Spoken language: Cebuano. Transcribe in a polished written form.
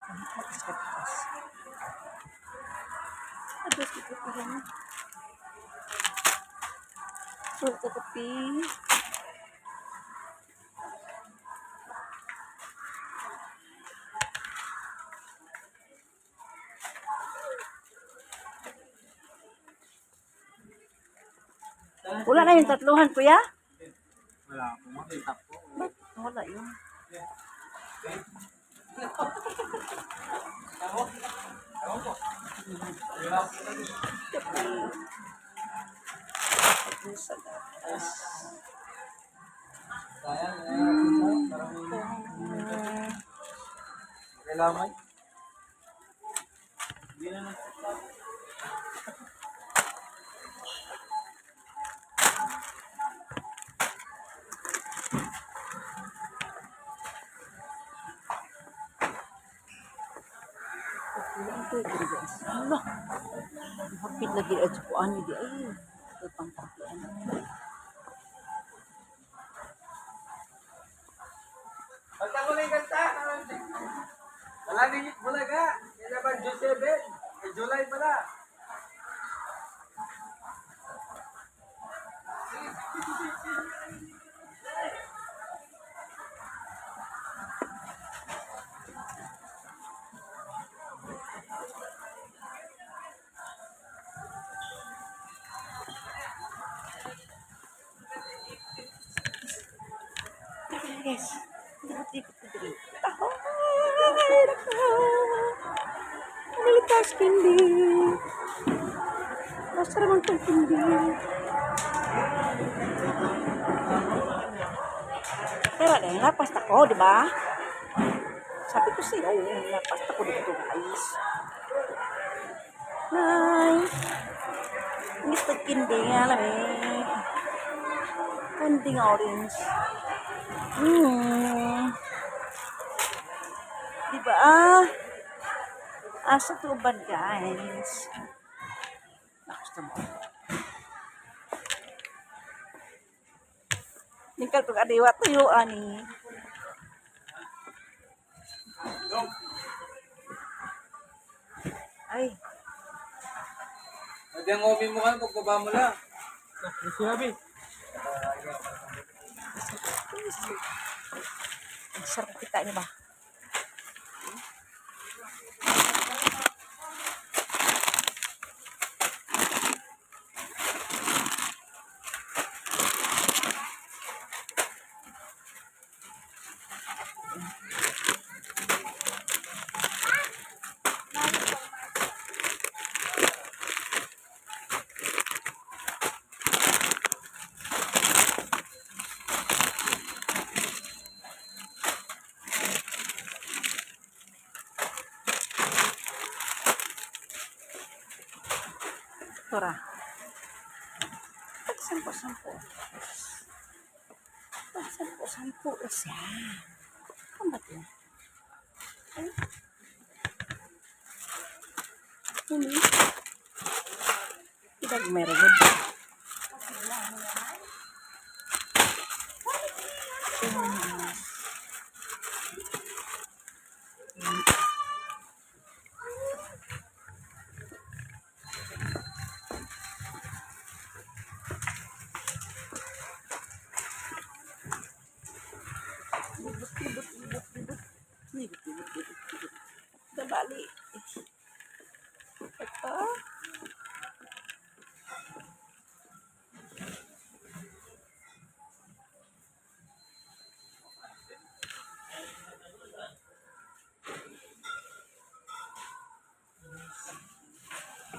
Magkas. Ados ko kape. Sulta kape. Wala na yung tatluhan, kuya? Wala po, makita po. Ba't wala yun? Kape. Kape sa gatas. Sayang, eh, parang kailangan. Hindi na nagsasabi. Ito, ito, guys. Ano? Hapit lagi at kuan di ay. Ito pang kapian. Kanta mo na yung kanta. Wala din, bulaga. Kailan ba June 7? Eh, July pala. Tara, guys. Ikot-ikot ko diri. Tahoy! Nako! Militas kindi. Basta naman itong kindi. Pero dahil lapas ako, di ba? Sabi ko sa'yo, lapas ako dito, guys. Hi! Mr. Kindi nga alam eh. Kanding orange. Di ba? Ah, asa tuban, guys. Gusto mo. Ningkal pag adiwa tuyo ani. Ay, Hindi ang omi mo ka, pagbaba mo lang. Sinabi. Ang sarap kita niya ba? Tora. Tag 10-10. Tag 10-10 na siya. Ano ba ito? Ay. Ini. Tidak meron. Libot, libot, libot, libot. Libot, libot, libot, libot. Dabali. Ito.